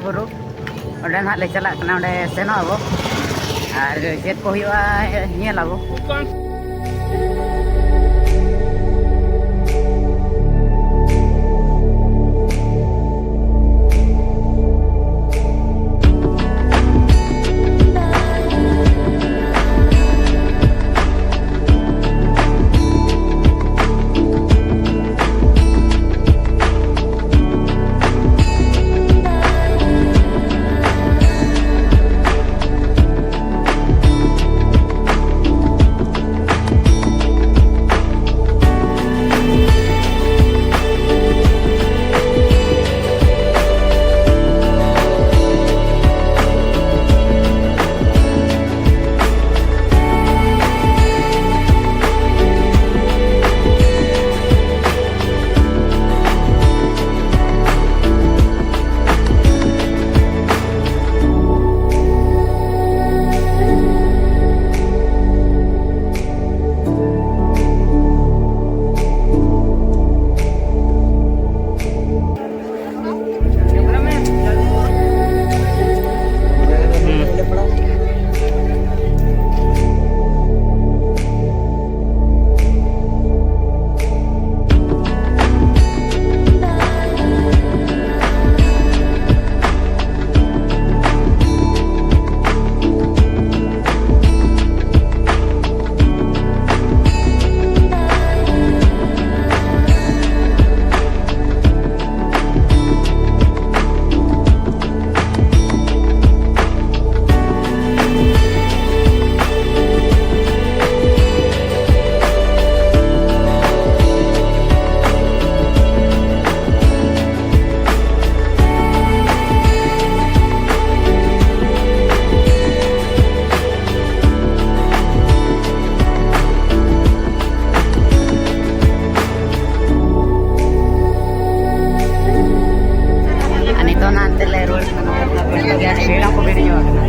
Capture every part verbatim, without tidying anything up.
ᱵᱩᱨᱩ, ᱚᱸᱰᱮ ᱱᱟᱦᱟᱜ ᱞᱮ ᱪᱟᱞᱟᱜ ᱠᱟᱱᱟ, ᱚᱸᱰᱮ ᱥᱮᱱᱚᱜ ᱟᱵᱚ ᱟᱨ ᱪᱮᱫ ᱠᱚ ᱦᱩᱭᱩᱜᱼᱟ, ᱧᱮᱞ ᱟᱵᱚ᱾ ᱟᱨ ᱱᱤᱛᱚᱜ ᱱᱟᱦᱟᱜ ᱱᱚᱛᱮ ᱞᱮ ᱨᱩᱣᱟᱹᱲ ᱠᱟᱱᱟ᱾ ᱱᱤᱛᱚᱜ ᱜᱮ ᱟᱹᱰᱤ ᱵᱷᱤᱲ ᱦᱚᱸᱠᱚ ᱵᱷᱤᱲ ᱧᱚᱜ ᱟᱠᱟᱱᱟ᱾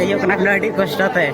ᱦᱩᱭᱩᱜ ᱠᱟᱱᱟ ᱟᱹᱰᱤ ᱠᱚᱥᱴᱚ ᱛᱮ᱾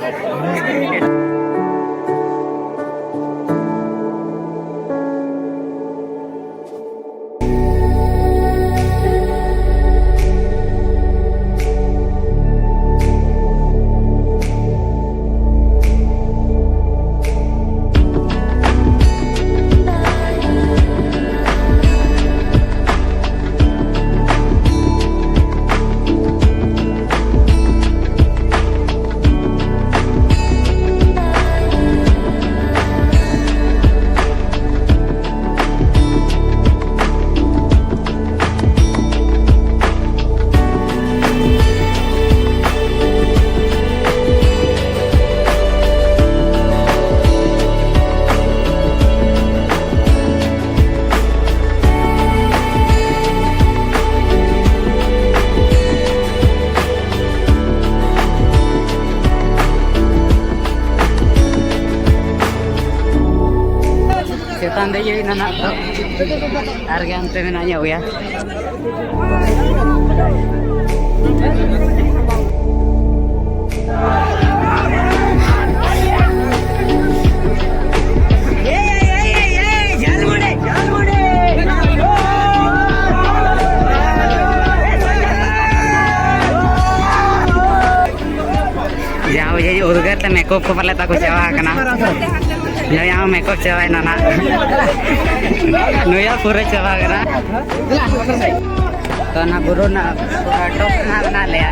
ᱪᱮᱛᱟᱱ ᱨᱮ ᱤᱭᱟᱹ ᱦᱩᱭᱱᱟ ᱱᱟᱜ ᱫᱚ, ᱟᱨ ᱜᱮ ᱦᱟᱱᱛᱮ ᱢᱮᱱᱟᱜ ᱧᱚᱜ ᱜᱮᱭᱟ᱾ ᱡᱟ ᱵᱩᱡᱷᱟᱹᱣ ᱩᱫᱽᱜᱟᱹᱨ ᱛᱮ ᱢᱮᱠᱚᱯ ᱠᱚ ᱯᱟᱞᱮ ᱛᱟᱠᱚ ᱪᱟᱵᱟ ᱟᱠᱟᱱᱟ᱾ ᱱᱩᱭᱟᱜ ᱦᱚᱸ ᱢᱮᱠᱚᱯ ᱪᱟᱵᱟᱭᱮᱱᱟ ᱱᱟᱜ᱾ ᱱᱩᱭᱟᱜ ᱯᱩᱨᱟᱹ ᱪᱟᱵᱟ ᱟᱠᱟᱱᱟ᱾ ᱛᱚ ᱚᱱᱟ ᱵᱩᱨᱩ ᱨᱮᱱᱟᱜ ᱯᱩᱨᱟᱹ ᱴᱚᱯ ᱨᱮ ᱱᱟᱜ ᱢᱮᱱᱟᱜ ᱞᱮᱭᱟ᱾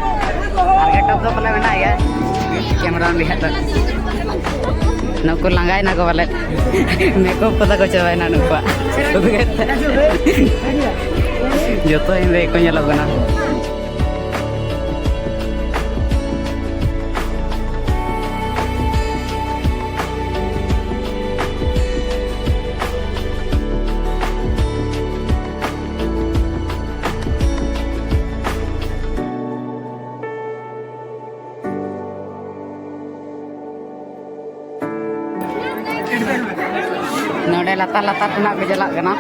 ᱟᱨ ᱜᱮ ᱴᱚᱯ ᱫᱚ ᱯᱟᱞᱮ ᱢᱮᱱᱟᱜ ᱜᱮᱭᱟ᱾ ᱠᱮᱢᱨᱟ ᱨᱮᱭᱟᱜ ᱫᱚ ᱱᱩᱠᱩ ᱞᱟᱸᱜᱟᱭᱮᱱᱟ ᱠᱚ ᱯᱟᱞᱮ᱾ ᱢᱮᱠᱚᱯ ᱠᱚᱫᱚ ᱠᱚ ᱪᱟᱵᱟᱭᱮᱱᱟ ᱱᱩᱠᱩᱣᱟᱜ᱾ ᱩᱫᱽᱜᱟᱹᱨ ᱛᱮ ᱡᱚᱛᱚ ᱤᱧ ᱨᱮᱜᱮ ᱠᱚ ᱧᱮᱞᱚᱜ ᱠᱟᱱᱟ᱾ ᱱᱚᱰᱮ ᱞᱟᱛᱟᱨ ᱞᱟᱛᱟᱨ ᱠᱷᱚᱱᱟᱜ ᱠᱚ ᱪᱟᱞᱟᱜ ᱠᱟᱱᱟ᱾